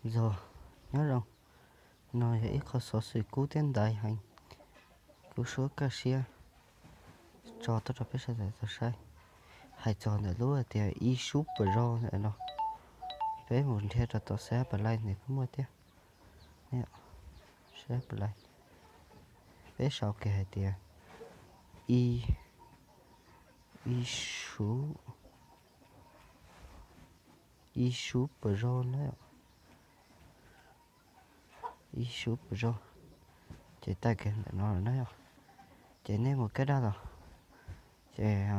Zog, nyob zoo. No yog ib qho xov xwm kub thiab ntaiv heev, kub suab kaj siab tso tuaj rau peb sawv daws tau saib. Hais txog ntawm lub hais tias ib sub pas zog ntawm no, peb mus nrhiav rau tom xab pas lais ntawd kuj muaj thiab. Sab pas lais, peb sau kiag hais tias ib, ib sub, ib sub pas zog na, ib sub pas zog. Ces tag kiag ntawm no lawm na yom. Ces nej mus kaj daj los, ces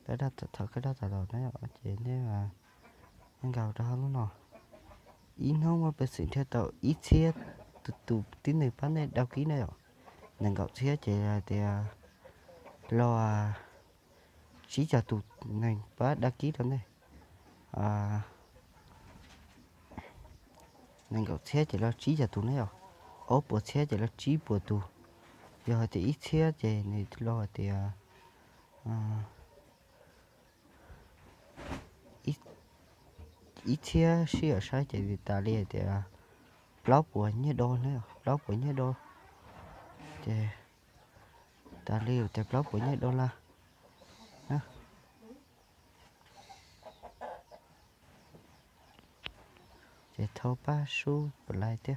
kaj daj, thaum kaj daj tas los na yom, ces nej nkaus rau hauv lub no. Ib hnub muaj peev xwm nrhiav tau ib txhiab tus, tus tib neeg pab nej đăng ký na yom. Nees nkaum txhiab ces hais tias los tsib caug tus neeg pab đăng ký rau nej. Nees nkaum txhiab ces los tsib caug tus na yom. Ob puas txhiab ces los tsib puas tus. Yog hais tias ib txhiab ces nws los hais tias ib txhiab sib yaum saib ces tas li hais tias plaub puas nyiaj do na, plaub puas nyiaj do. Ces tas li tias plaub puas nyiaj do lawm. Ces thov pab sub pas lais thiab.